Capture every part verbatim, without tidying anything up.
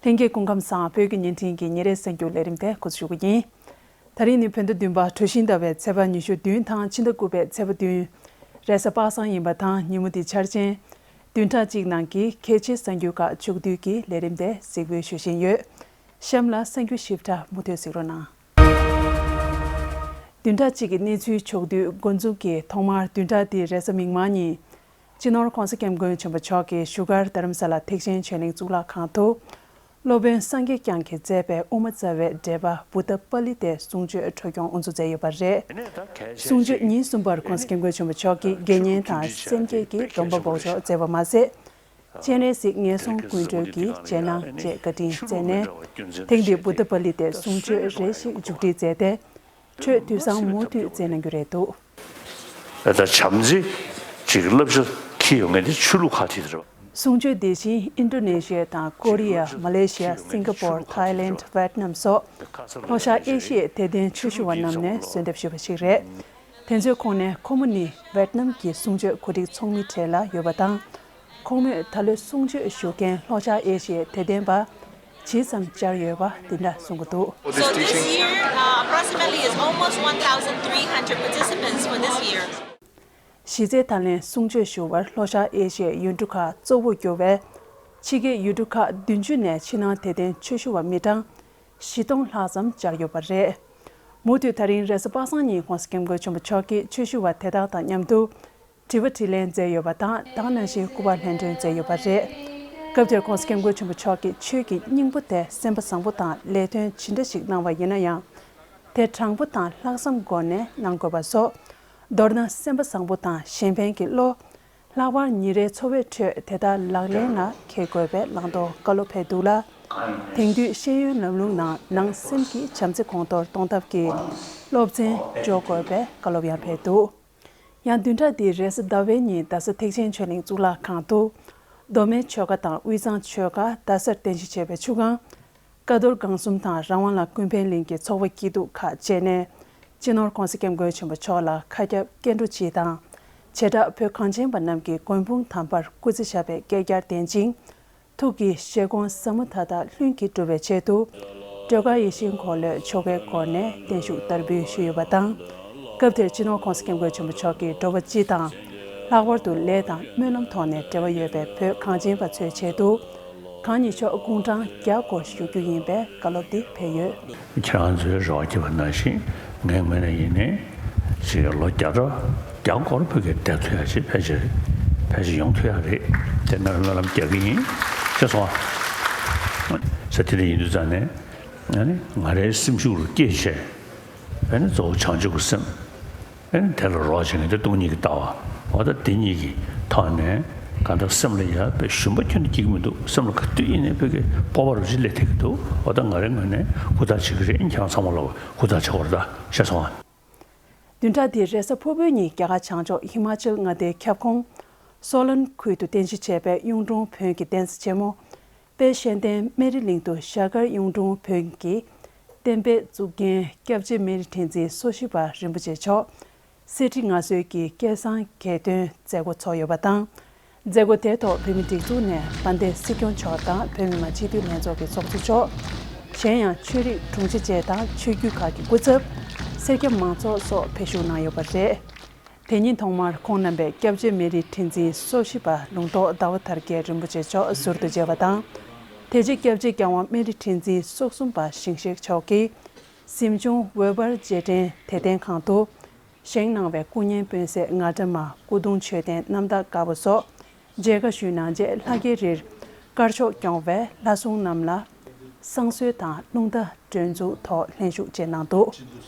ལྷན་རྒྱས་སྐུ་ཁམས་བཟང་། བོད་ཀྱི་བརྙན་འཕྲིན་གྱི་ཉིན་རེའི་གསར་འགྱུར་ལས་རིམ་དེ་འགོ་འཛུགས་ཞུ་གི་ཡིན། ད་རིང་ནི་བོད་ཟླ་བདུན་པ་གྲོ་བཞིན་ཟླ་བའི་ཚེས་པ་ཉི་ཤུ་བདུན་དང་ཕྱི་ཟླ་དགུ་པའི་ཚེས་པ་བདུན། རེས་གཟའ་པ་སངས་ཡིན་པ་དང་ཉིན་མོ་འདི་འཆར་ཅན། བདུན་ཕྲག་གཅིག་ནང་གི་གལ་ཆེའི་གསར་འགྱུར་ཁག་ཕྱོགས་བསྡུས་ཀྱི་ལས་རིམ་དེ་གཟིགས་འབུལ་ཞུ་བཞིན་ཡོད། གཤམ་ལ་གསར་འགྱུར་ཞིབ་ཕྲ་མུ་མཐུད་གཟིགས་རོགས་གནང་། བདུན་ཕྲག་གཅིག་གི་གནས་ཚུལ་ཕྱོགས་བསྡུས་འགོ་འཛུགས་ཀྱིས་ཐོག་མར་བདུན་ཕྲག་འདིའི་རེས་གཟའ་མིག་དམར་ཉིན། སྤྱི་ནོར་༧གོང་ས་༧སྐྱབས་མགོན་ཆེན་པོ་མཆོག་གིས་བཞུགས་སྒར་རྡ་རམ་ས་ལ་ཐེག་ཆེན་ཆོས་གླིང་གཙུག་ལག་ཁང་དུ། སློབ་དཔོན་སངས་རྒྱས་བསྐྱངས་ཀྱིས་མཛད་པའི་དབུ་མ་རྩ་བའི་འགྲེལ་པ་བུདྡྷ་པཱ་ལི་ཏའི་གསུང་ཆོས་འཕྲོ་སྐྱོང་དབུ་འཛུགས་མཛད་ཡོད་པ་རེད། གསུང་ཆོས་ཉིན་གསུམ་པར་༧གོང་ས་༧སྐྱབས་མགོན་ཆེན་པོ་མཆོག་གིས་དགེ་བསྙེན་དང་སེམས་བསྐྱེད་ཀྱི་སྡོམ་པ་འབོགས་ཆོག་མཛད་པ་མ་ཟད། སྤྱན་རས་གཟིགས་ངན་སོང་ཀུན་གྲོལ་གྱི་རྗེས་གནང་བཅས་བཀའ་དྲིན་བསྩལ་ནས། ཐེངས་འདིའི་བུདྡྷ་པཱ་ལི་ཏའི་གསུང་ཆོས་རེ་ཞིག་མཇུག་སྒྲིལ་མཛད་དེ། ཆོས་དུས་བཟང་མུ་མཐུད་སྩལ་གནང་རྒྱུ་རེད་འདུག་ད་བྱམས་བརྩེ་ཅིག་བསླབ་བྱ་འཁྱེར་ཡོང་མཁན་དེ་ཆོས་ལུགས་ཁག་ཅིག་རེད། གསུང་ཆོས་འདི་བཞིན་ཨིན་ཌོ་ནེ་ཤི་ཡ་དང་ཀོ་རི་ཡ། མ་ལེ་ཤི་ཡ། སིང་ག་པོར། ཐའི་ལེནཌ། ཝེད་ནམ་སོགས་ལྷོ་ཤར་ཨེ་ཤི་ཡའི་དད་ལྡན་ཆོས་ཞུ་བ་རྣམས་ནས་གསོལ་འདེབས་ཞུས་པ་ཞིག་རེད། དེ་ཚོའི་ཁོངས་ནས་ཁོ་མོ་ནི་ཝེད་ནམ་གྱི་གསུང་ཆོས་གོ་སྒྲིག་ཚོགས་མི་གྲས་ལ་ཡོད་པ་དང་། ཁོང་མོས་ད་ལོའི་གསུང་ཆོས་ཞུ་མཁན་ལྷོ་ཤར་ཨེ་ཤི་ཡའི་དད་ལྡན་པ་ཇི་ཙམ་བཅར་ཡོད་པ་འདི་འདྲ་གསུང་གི་འདུག So this year, uh, approximately is almost one thousand three hundred participants for this year. གཞི་རྩའི་ད་ལན་གསུང་ཆོས་ཞུ་བར་ལྷོ་ཤར་ཨེ་ཤི་ཡའི་ཡུལ་གྲུ་ཁག་གཙོ་བོར་གྱུར་བའི་ཕྱི་རྒྱལ་ཡུལ་གྲུ་ཁག་བདུན་ཅུ་ནས་ཕྱི་ནང་དད་ལྡན་ཆོས་ཞུ་བ་མི་གྲངས་བཞི་སྟོང་ལྷག་ཙམ་བཅར་ཡོད་པ་རེད། མུ་མཐུད་ད་རིང་རེས་གཟའ་པ་སངས་ཉིན་༧གོང་ས་༧སྐྱབས་མགོན་ཆེན་པོ་མཆོག་གིས་ཆོས་ཞུ་བ་དེ་དག་དང་མཉམ་དུ་དྲི་བ་དྲིས་ལན་མཛད་ཡོད་པ་དང་། ད་ག་ནང་བཞིན་སྐུ་པར་ལྷན་སྒྲོན་མཛད་ཡོད་པ་རེད། སྐབས་དེར་༧གོང་ས་༧སྐྱབས་མགོན་ཆེན་པོ་མཆོག་གིས་ཆོས་ཀྱི་སྙིང་པོ་དེ་སེམས་པ་བཟང་པོ་དང་ལས་དོན་ཇི་འདྲ་ཞིག་གནང་བ་ཡིན་ན་ཡང་། དེ་དྲང་པོ་དང་ལྷག་བསམ་སྒོ་ནས་གནང་དགོས་པ་སོགས། མདོར་ན་སེམས་པ་བཟང་པོ་དང་གཞན་ཕན་གྱི་བློ། ལྷག་པར་ཉིན་རེའི་འཚོ་བའི་ཁྲོད་དེ་དག་ལག་ལེན་ལ་འཁེལ་དགོས་པའི་བླང་དོར་བཀའ་སློབ་ཕེབས་འདུག་ལ། དེང་དུས་ཤེས་ཡོན་ལམ་ལུགས་ནང་ནང་སེམས་ཀྱི་བྱམས་བརྩེ་གོང་མཐོར་གཏོང་ཐབས་ཀྱི་སློབ་ཚན་སྦྱོར་དགོས་པའི་བཀའ་སློབ་ཡང་ཕེབས་འདུག་ཡང་བདུན་ཕྲག་འདིའི་རེས་གཟའ་ཟླ་བའི་ཉིན་རྡ་ས་ཐེག་ཆེན་ཆོས་གླིང་གཙུག་ལག་ཁང་དུ། མདོ་སྨད་ཆོལ་ཁ་དང་དབུས་གཙང་ཆོལ་ཁ། རྡ་སར་རྟེན་གཞི་བྱས་པའི་ཆུ་སྒང་། ཀ་རྡོར་སྒང་གསུམ་དང་རང་དབང་ལ་ཀུན་ཕན་གླིང་གི་ཚོགས་པ་སྐྱིད་སྡུག་ཁག་བཅས་ནས། སྤྱི་ནོར་༧གོང་ས་༧སྐྱབས་མགོན་ཆེན་པོ་མཆོག་ལ་མཁའ་ཁྱབ་སྐྱེ་འགྲོ་སྤྱི་དང་། བྱེ་བྲག་བོད་གངས་ཅན་པ་རྣམས་ཀྱི་མགོན་དཔུང་དམ་པར་སྐུ་ཚེ་ཞབས་པད་བསྐལ་བརྒྱར་བརྟན་ཅིང་། ཐུགས་ཀྱི་བཞེད་དགོངས་ཟབ་མོ་མཐའ་དག་ལྷུན་གྱིས་གྲུབ་པའི་ཆེད་དུ། སྒྲོལ་དཀར་ཡིད་བཞིན་འཁོར་ལོའི་ཆོ་གའི་སྒོ་ནས་བརྟན་བཞུགས་བསྟར་འབུལ་ཞུས་ཡོད་པ་དང་། སྐབས་དེར་སྤྱི་ནོར་༧གོང་ས་༧སྐྱབས་མགོན་ཆེན་པོ་མཆོག་གིས་འགྲོ་བ་སྤྱི་དང་། ལྷག་པར་དུ་ལས་དང་སྨོན་ལམ་ཐོག་ནས་འབྲེལ་བ་ཡོད་པའི་བོད་གངས་ཅན་པ་ཚོའི་ཆེད་དུ། གང་ཉིད་མཆོག་དགུང་གྲངས་བརྒྱ་སྐོར་བཞུགས་རྒྱུ་ཡིན་པའི་བཀའ་སློབ་འདི་ཕེབས་ཡོད། ཁྱེད་རང་ཚོའི་རེ་བ་བརྒྱབ་པ་ནང་བཞིན་ངའི་ངོས་ནས་ཡིན་ནའི་ཅིག་ལོ་བརྒྱ་ཕྲག་བརྒྱ་སྐོར་བོད་སྐད་བསྡད་ཐུབ་ཡ་ཅིག་ཕལ་ཆེར་ཕལ་ཆེར་ཡོང་ཐུབ་ཡ་རེད། དེ་ནས་སྨོན་ལམ་རྒྱག་གི་ཡིན། ཤེས་སོང་ཨ། ས་དེ་འདྲ་ཡིན་དུས་ཙང་ནས་ཨ་ནི་ང་རའི་སེམས་ཤུགས་རུ་སྐྱེད་བྱས། ཨ་ནི་གཙོ་བོ་བྱང་ཆུབ་ཀྱི་སེམས། ཨེ་དེ་ལ་རོགས་བྱེད་མཁན་དེ་སྟོང་ཉིད་ཀྱི་ལྟ་བ། འོ་ད་དེ་གཉིས་ཀྱི་ཐོག་ནས་གང་ལྟར་སེམས་ལ་ཡ་དཔེ་ཞུམ་པ་ཁྱོན་ནས་སྐྱེ་གི་མི་འདུག་སེམས་ལ་ག་དུས་ཡིན་ནའི་བོད་ཀྱི་སྤོབས་པ་རུ་ཅིག་སླེབས་ཐུབ་ཀྱི་འདུག་འོ་ད་ང་རའི་ངོས་ནས་ཧུར་ཐག་བྱེད་ཀྱི་རེད། ཁྱེད་རང་ཚང་མ་ལ་ཧུར་ཐག་བྱེད་དགོས་རེད། ད་ཤེས་སོང་ཨ། བདུན་ཕྲག་འདིའི་རེས་གཟའ་ཕུར་བུའི་ཉིན་རྒྱ་གར་བྱང་ཕྱོགས་ཧི་མ་ཅལ་མངའ་སྡེའི་ཁྱབ་ཁོངས་སོ་ལན་ཁུལ་དུ་རྟེན་གཞི་བྱས་པའི་གཡུང་དྲུང་བོན་གྱི་གདན་ས་ཆེན་མོ། དཔལ་གཤེན་བསྟན་སྨན་རི་གླིང་དུ་ཞྭ་དཀར་གཡུང་དྲུང་བོན་གྱི་བསྟན་པའི་གཙུག་རྒྱན་སྐྱབས་རྗེ་སྨན་རི་ཁྲི་འཛིན་སོ་བཞི་པ་རིན་པོ་ཆེ་མཆོག་གསེར་ཁྲི་མངའ་གསོལ་གྱི་སྐལ་བཟང་རྒྱལ་སྟོན་མཛད་སྒོ་ཚོགས་ཡོད་པ་དང་། མཛད་སྒོ་དེའི་ཐོག་བོད་མིའི་སྒྲིག་འཛུགས་ནས་དཔལ་ལྡན་སྲིད་སྐྱོང་མཆོག་དང་བོད་མི་མང་སྤྱི་འཐུས་ལྷན་ཚོགས་ཀྱི་ཚོགས་གཙོ་མཆོག་གཞན་ཡང་ཆོས་རིག་དྲུང་ཆེ་བཅས་དང་ཆོས་བརྒྱུད་ཁག་གི་སྐུ་ཚབ། སེར་སྐྱ་མང་ཚོགས་སོགས་ཕེབས་ཞུགས་གནང་ཡོད་པ་རེད། དེ་ཉིན་ཐོག་མར་ཁོང་རྣམ་པས་སྐྱབས་རྗེ་སྨན་རི་ཁྲི་འཛིན་སོ་བཞི་པ་ལུང་རྟོགས་ཟླ་བ་དར་རྒྱས་རིན་པོ་ཆེ་མཆོག་ཟུར་དུ་མཇལ་བ་དང་། དེ་རྗེས་སྐྱབས་རྗེ་རྒྱལ་དབང་སྨན་རི་ཁྲི་འཛིན་སོ་གསུམ་པ་ཞིང་གཤེགས་མཆོག་གིས་གཟིམ་ཆུང་འོད་འབར་རྗེས་དྲན་དད་རྟེན་ཁང་དུ་བཞེངས་གནང་བའི་སྐུ་བརྙན་དཔོན་གསས་ང་འདྲ་མ་སྐུ་གདུང་མཆོད་རྟེན་རྣམ་ཐར་དཀར་པོ་སོགས་མཇལ་ཁ་ཞུས་གནང་རྗེས་ལྷ་རྒྱལ་རིར་དཀར་ཕྱོགས་སྐྱོང་བས་ལྷ་སྲུང་རྣམས་ལ་བསང་གསོལ་དང་རླུང་རྟ་སྒྲོན་འཛུགས་ཐོག་ལྷན་ཞུགས་བཅས་གནང་འདུག་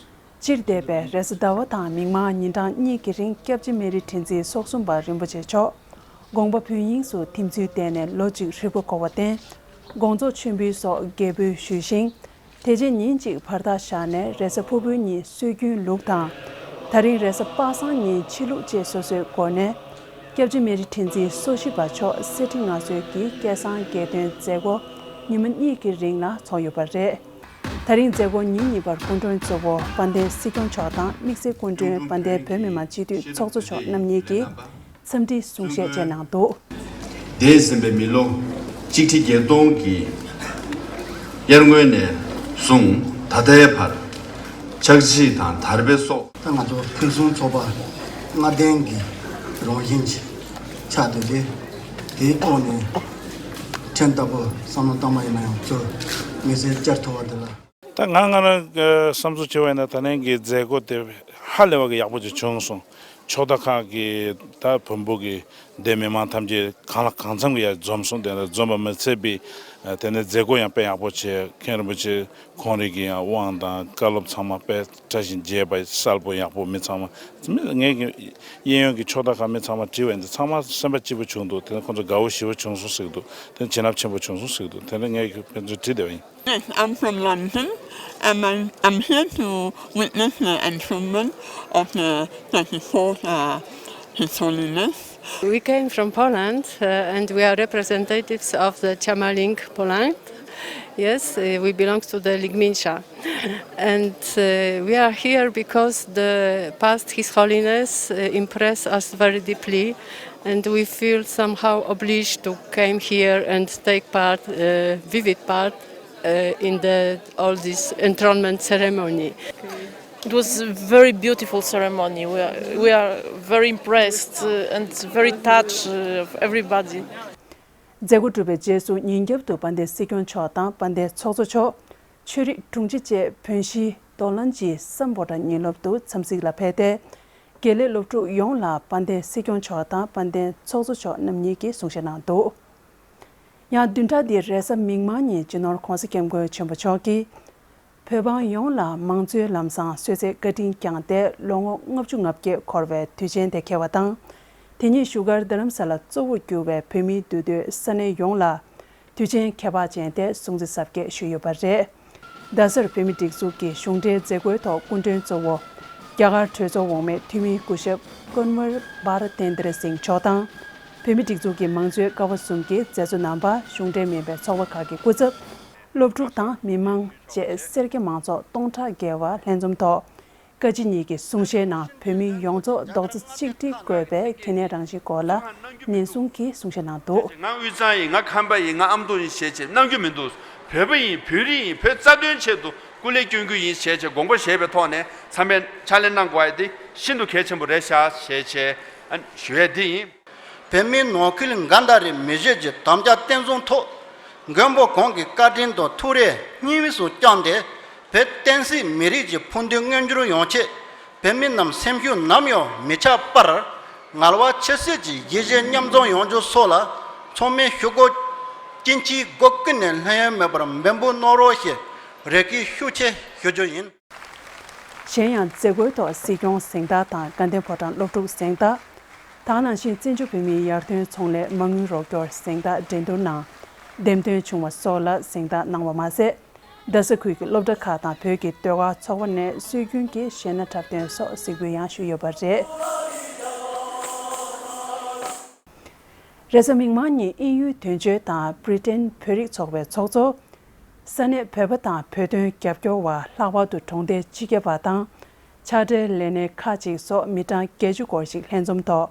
སྤྱིར་འདས་པའི་རེས་གཟའ་ཟླ་བ་དང་མིག་དམར་ཉིན་གྲངས་གཉིས་ཀྱི་རིང་སྐྱབས་རྗེ་སྨན་རི་ཁྲི་འཛིན་སོ་གསུམ་པ་རིན་པོ་ཆེ་མཆོག་དགོངས་པ་བོད་དབྱིངས་སུ་ཐིམ་ཚུལ་བརྟེན་ནས་ལོ་གཅིག་ཧྲིལ་པོ་འགོར་བར་བརྟེན། དགོངས་རྫོགས་མཆོད་འབུལ་སོགས་རྒྱས་འབུལ་ཞུས་ཤིང་། དེ་རྗེས་ཉིན་གཅིག་བར་ཐག་བཞག་ནས་རེས་གཟའ་ཕུར་བུའི་ཉིན་སྲོལ་རྒྱུན་ལུགས་དང་། ད་རིང་རེས་གཟའ་པ་སངས་ཉིན་ཕྱི་ལུགས་བཅས་སོ་སོའི་སྒོ་ནས། སྐྱབས་རྗེ་སྨན་རི་ཁྲི་འཛིན་སོ་བཞི་པ་མཆོག་གསེར་ཁྲི་མངའ་གསོལ་གྱི་སྐལ་བཟང་རྒྱལ་སྟོན་མཛད་སྒོ་ཉི་མ་གཉིས་ཀྱི་རིང་ལ་ཚོགས་ཡོད་པ་རེད། ད་རིང་མཛད་སྒོ་ཉིན་གཉིས་པར་སྐུ་མགྲོན་གཙོ་བོ་དཔལ་ལྡན་སྲིད་སྐྱོང་མཆོག་དང་དམིགས་བསལ་སྐུ་མགྲོན་དཔལ་ལྡན་བོད་མི་མང་སྤྱི་འཐུས་ཚོགས་གཙོ་མཆོག་རྣམ་གཉིས་ཀྱིས་འཚམས་འདྲིའི་གསུང་བཤད་བཅས་གནང་འདུག་འདས་ཟིན་པའི་མི་ལོ་གཅིག་ཁྲི་བརྒྱད་སྟོང་གི་ དབྱར་སྔོན་ནས་བཟུང་ད་ལྟའི་བར་ཕྱག་ཕྱིད་དང་དར་སྤེལ་སོགས། ད་ང་ཚོ་ཕུན་སུམ་ཚོགས་པ་ལྔ་ལྡན་གྱི་རང་བཞིན་ཅིག་ཆགས་བསྡད་དེ། དེའི་ཐོག་ནས་ཕྲན་ལྟ་བུ་བསམ་བློ་བཏང་བ་ཡིན་ན་ཡང་ཚུར་མི་ཚེ་བསྐྱལ་ཐུབ་པ་དེ་ལ། ད་ང་ང་རང་གི་བསམ་ཚུལ་བྱས་པ་ཡིན་ན། ད་ལན་གྱི་མཛད་སྒོ་དེ་ཧ་ལས་པ་གི་ཡག་པོ་ཅིག་བྱུང་སོང་། ཕྱོགས་མཐའ་ཁག་གི་ད་བོན་པོ་གི་སྡེ་མི་མང་ཐམས་ཅད་གང་ལ་གང་འཚམ་གྱི་ཡར་འཛོམས་སོང་། དེ་ལ་འཛོམས་པ་མ་ཚད་པའི་དེ་ནས་མཛད་སྒོ་ཡང་དཔེ་ཡག་པོ་བྱས། མཁན་རིན་པོ་ཆེ་ཁོང་རང་གི་ཡང་དབང་དང་བཀའ་སློབ་ཚང་མ་དཔེ་བཀྲ་ཤིས་མཇལ་པ་གསལ་པོ་ཡག་པོ། མི་ཚང་མ་མི་ངས་ཀྱི་གཡས་གཡོན་གྱི་ཕྱོགས་མཐའ་ཁག་མི་ཚང་མ་དྲིས་པ་ཡིན་ཏེ། ཚང་མ་སེམས་པ་སྐྱིད་པོ་བྱུང་འདུག། དེ་ནས་ཁོང་ཚོ་དགའ་བོ་ཞེ་པོ་བྱུང་སོང་ཟེར་གྱི་འདུག། དེ་ནས་བྱིན་རླབས་ཆེན་པོ་བྱུང་སོང་ཟེར་གྱི་འདུག། དེ་ནས་ངས་ཀྱི་ཕན་ཚུན་དྲིས་བསྡད་པ་ཡིན། Yes, I'm from London, and I'm, I'm here to witness the enthronement of the twenty-fourth, uh, His Holiness. We came from Poland, uh, and we are representatives of the Chamaling Poland. Yes, uh, we belong to the Ligmincha. And, uh, we are here because the past His Holiness, uh, impressed us very deeply, and we feel somehow obliged to came here and take part, uh, vivid part, uh, in the, all this enthronement ceremony. It was a very beautiful ceremony. We are, we are very impressed, uh, and very touched, uh, of everybody. མཛད་སྒོ་གྲུབ་པའི་རྗེས་སུ་ཉིན་རྒྱབ་ཏུ་དཔལ་ལྡན་སྲིད་སྐྱོང་མཆོག་དང་དཔལ་ལྡན་ཚོགས་གཙོ་མཆོག། ཆོས་རིག་དྲུང་ཆེ་བཅས་བོན་གཞིས་རྡོར་གླིང་སྦྱིས་སམ་བྷོ་ཊ་ཉིན་སློབ་ཏུ་འཚམས་གཟིགས་ལ་ཕེབས་ཏེ། དགེ་ལས་སློབ་ཕྲུག་ཡོངས་ལ་དཔལ་ལྡན་སྲིད་སྐྱོང་མཆོག་དང་དཔལ་ལྡན་ཚོགས་གཙོ་མཆོག་རྣམ་གཉིས་ཀྱིས་གསུང་བཤད་གནང་འདུག། ཡང་བདུན་ཕྲག་འདིའི་རེས་གཟའ་མིག་དམར་ཉིན་སྤྱི་ནོར་༧གོང་ས་༧སྐྱབས་མགོན་ཆེན་པོ་མཆོག་གིས། བོད་འབངས་ཡོངས་ལ་མང་གཙོའི་ལམ་བཟང་གསོལ་ཚད་བཀའ་དྲིན་བསྐྱངས་ཏེ། ལོ་ངོ་ལྔ་བཅུ་ང་བརྒྱད་འཁོར་བའི་དུས་ཆེན་དེ་འཁེལ་བ་དང་། དེ་ཉིད་བཞུགས་སྒར་རྡ་རམ་ས་ལ་གཙོ་བོར་གྱུར་བའི་བོད་མིའི་འདུས་སྡོད་ས་གནས་ཡོངས་ལ་དུས་ཆེན་ཁྱད་འཕགས་ཅན་དེ་སྲུང་བརྩི་གཟབ་རྒྱས་ཞུས་ཡོད་པ་རེད། རྡ་སར་བོད་མིའི་སྒྲིག་འཛུགས་ཀྱི་གཞུང་འབྲེལ་མཛད་སྒོའི་ཐོག་སྐུ་མགྲོན་གཙོ་བོ། རྒྱ་གར་གྲོས་ཚོགས་འོག་མའི་འཐུས་མི་སྐུ་ཞབས་ཀོན་ཝར་བྷ་ར་ཏེན་དྲ་སིང་མཆོག་དང་། བོད་མིའི་སྒྲིག་འཛུགས་ཀྱི་མང་གཙོའི་ཀ་བ་གསུམ་གྱི་མཛད་གཙོ་རྣམ་པ། གཞུང་འབྲེལ་མིན་པའི་ཚོགས་པ་ཁག་གི་སྐུ་ཚབ། སློབ་ཕྲུག་དང་མི་མང་བཅས་སེར་སྐྱ་མང་ཚོགས་སྟོང་ཕྲག་བརྒལ་བ་ལྷན་འཛོམས་ཐོག། བཀའ་སྤྱི་གཉིས་ཀྱི་གསུང་བཤད་ནང་བོད་མི་ཡོངས་རྫོགས་རྡོག་རྩ་གཅིག་སྒྲིལ་དགོས་པའི་གལ་གནད་རང་བཞིན་སྐོར་ལ་ནན་གསུང་གིས་གསུང་བཤད་གནང་འདུག། ང་དབུས་གཙང་ཡིན། ང་ཁམས་པ་ཡིན། ང་ཨ་མདོ་ཡིན་ཞེས་བྱས་གནང་རྒྱུ་མི་འདུག། བོད་པ་ཡིན། བོད་རིགས་ཡིན། བོད་རྩ་དོན་ཆེད་དུ་སྐུ་ལས་སྐྱོན་རྒྱུ་ཡིན་ཞེས་བྱས་དགོངས་པ་བཞེས་པའི་ཐོག་ནས་ཚང་མས་ཕྱག་ལས་གནང་དགོས་པ་དེ་ཤིན་ཏུ་གལ་ཆེན་པོ་རེད་ཤག་ཞེས་བྱས་ཨ་ཞུ་ཡས་འདི་ཡིན། བོད་མིའི་ནང་ཁུལ་འགལ་ཟླ་རིགས་མི་བརྗོད་ཀྱི་དམ་བཅའ་བརྟན་སྲུང་ཐོག། མགོན་པོ་གང་གི་བཀའ་དྲིན་དང་ཐུགས་རེ་སྙིང་དབུས་སུ་བཅངས་ཏེ། བོད་བསྟན་སྲིད་མི་རིགས་ཀྱི་ཕུགས་འདུན་མངོན་འགྱུར་ཡོང་ཆེད། བོད་མི་རྣམས་སེམས་ཤུགས་ནམ་ཡང་མི་ཆག་པར། ངལ་བ་ཆེ་སེམས་ཀྱི་ཡིད་བཞིན་མཉམ་འཛོམས་ཡོང་རྒྱུ་སོགས་ལ། ཚང་མས་ཤུགས་སྒོ་ཅན་གྱིས་སྒོ་ཀུན་ནས་ལྷོད་ཡངས་མེད་པར་འབད་འབུངས་གནང་རོགས་ཞེས་རེ་སྐུལ་ཤུགས་ཆེ་ཞུ་རྒྱུ་ཡིན། གཞན་ཡང་མཛད་སྒོའི་ཐོག་སྲིད་སྐྱོང་གཟེངས་རྟགས་དང་དགའ་ལྡན་ཕོ་བྲང་སློབ་ཕྲུག་གཟེངས་རྟགས། དེ་ནང་བཞིན་བཙན་བྱོལ་བོད་མིའི་ཡར་ཐོན་ཚོང་ལས་མ་དངུལ་རོགས་སྐྱོར་གཟེངས་རྟགས་འགྲན་བསྡུར་ནང་འདེམས་ཐོན་བྱུང་བ་སོགས་ལ་གཟེངས་རྟགས་གནང་བ་མ་ཟད། རྡ་ས་ཁུལ་གྱི་སློབ་གྲྭ་ཁག་དང་བོད་ཀྱི་ཟློས་གར་ཚོགས་པ་ནས་སྲོལ་རྒྱུན་གྱི་གཞས་སྣ་འཁྲབ་སྟོན་སོགས་གཟིགས་འབུལ་ཡང་ཞུས་ཡོད་པ་རེད། རེས་གཟའ་མིག་དམར་ཉིན་དབྱིན་ཡུལ་དོན་གཅོད་དང་པི་རི་ཏན་བོད་རིགས་ཚོགས་པའི་ཚོགས་གཙོ། ས་གནས་བོད་པ་དང་བོད་དོན་རྒྱབ་སྐྱོར་བ། ལྷག་པར་དུ་གྲོང་སྡེའི་སྤྱི་ཁྱབ་པ་དང་། ཕྱག་སྦྲེལ་ལས་སྣེ་ཁག་ཅིག་སོགས་མི་གྲངས་བརྒྱད་ཅུ་སྐོར་ཞིག་ལྷན་འཛོམས་ཐོག།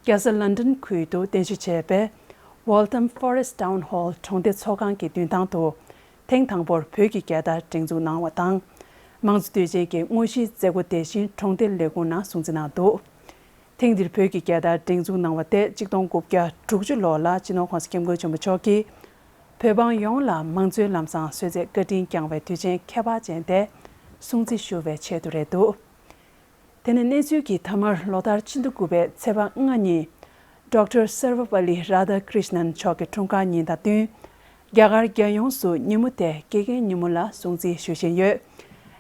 རྒྱལ་ས་ལན་ཀྲན་ཁུལ་དུ་རྟེན་གཞི་བྱས་པའི་Waltham Forest Town Hall གྲོང་སྡེ་ཚོགས་ཁང་གི་མདུན་ཐང་དུ། ཐེངས་དང་པོར་བོད་ཀྱི་རྒྱལ་དར་སྒྲེང་འཛུགས་གནང་བ་དང་། དམངས་གཙོ་དུས་ཆེན་གྱི་དངོས་གཞིའི་མཛད་སྒོ་དེ་བཞིན་གྲོང་སྡེ་ལས་ཁུངས་ནང་སྲུང་བརྩི་གནང་འདུག། ཐེངས་འདིར་བོད་ཀྱི་རྒྱལ་དར་སྒྲེང་འཛུགས་གནང་བ་དེ་གཅིག་སྟོང་དགུ་བརྒྱ་དྲུག་ཅུ་ལོ་ལ་སྤྱི་ནོར་༧གོང་ས་༧སྐྱབས་མགོན་ཆེན་པོ་མཆོག་གིས། བོད་འབངས་ཡོངས་ལ་མང་གཙོའི་ལམ་བཟང་གསོལ་ཚད་བཀའ་དྲིན་བསྐྱངས་པའི་དུས་ཆེན་ཁྱད་འཕགས་ཅན་དེ་སྲུང་བརྩི་ཞུ་བའི་ཆེད་དུ་རེད་འདུག། དེ་ནས་གནས་ཚུལ་གྱི་ཐ་མར་ལོ་ལྟར་ཕྱི་ཟླ་དགུ་པའི་ཚེས་པ་ལྔ་ཉིན། ཌོག་ཊར་སར་བ་པ་ལི་རཱ་དྷ་ཀྲིཤ་ནན་མཆོག་གི་འཁྲུངས་སྐར་ཉིན་དང་བསྟུན། རྒྱ་གར་རྒྱལ་ཡོངས་སུ་ཉིན་མོ་དེ་དགེ་རྒན་ཉིན་མོ་ལ་སྲུང་བརྩི་ཞུ་བཞིན་ཡོད།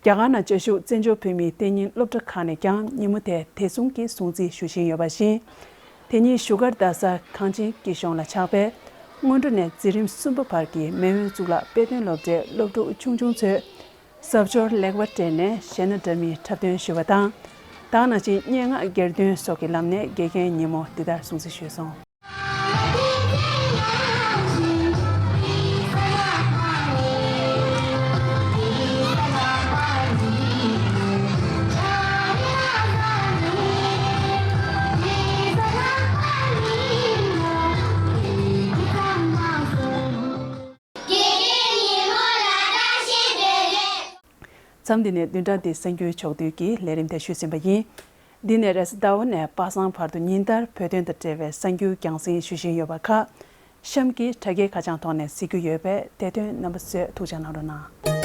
རྒྱ་གར་ནང་བཅའ་བཞུགས་བཙན་བྱོལ་བོད་མིའི་གཏན་ཉིན་སློབ་གྲྭ་ཁག་ནས་ཀྱང་ཉིན་མོ་དེ་དེ་མཚུངས་ཀྱི་སྲུང་བརྩི་ཞུ་བཞིན་ཡོད་པ་བཞིན། དེ་ཉིན་བཞུགས་སྒར་རྡ་སར་གངས་ཅན་སྐྱིད་གཤོངས་ལ་ཆགས་པའི་སྔོན་འགྲོ་ནས་འཛིན་རིམ་གསུམ་པ་བར་གྱི་མེས་དབོན་གཙུག་ལག་དཔེ་སྟོན་སློབ་གྲྭའི་སློབ་ཕྲུག་ཆུང་ཆུང་ཚོས་གཟབ་མཆོར་ལེགས་པར་སྤྲས་ནས་གཞས་སྣ་འདྲ་མིན་འཁྲབ་སྟོན་ཞུས་པ་དང་། དེ་ནང་བཞིན་སྙན་ངག་གྱེར་འདོན་སོགས་ཀྱི་ལམ་ནས་དགེ་རྒན་ཉིན་མོ་འདི་ལྟར་སྲུང་བརྩི་ཞུས་སོང་། མཚམས་འདི་ནས་བདུན་ཕྲག་འདིའི་གསར་འགྱུར་ཕྱོགས་བསྡུས་ཀྱི་ལས་རིམ་དེ་ཞུས་ཟིན་པ་ཡིན། འདི་ནས་རེས་གཟའ་ཟླ་བ་ནས་པ་སངས་བར་དུ་ཉིན་ལྟར་བོད་དོན་དང་འབྲེལ་བའི་གསར་འགྱུར་རྒྱང་སྲིང་ཞུ་བཞིན་ཡོད་པ་ཁག་གཤམ་གྱི་དྲ་རྒྱའི་ཁ་བྱང་ཐོག་ནས་གཟིགས་རྒྱུ་ཡོད་པས་དེ་དོན་རྣམ་པ་ཚོས་ཐུགས་འཇགས་གནང་རོགས་གནང་།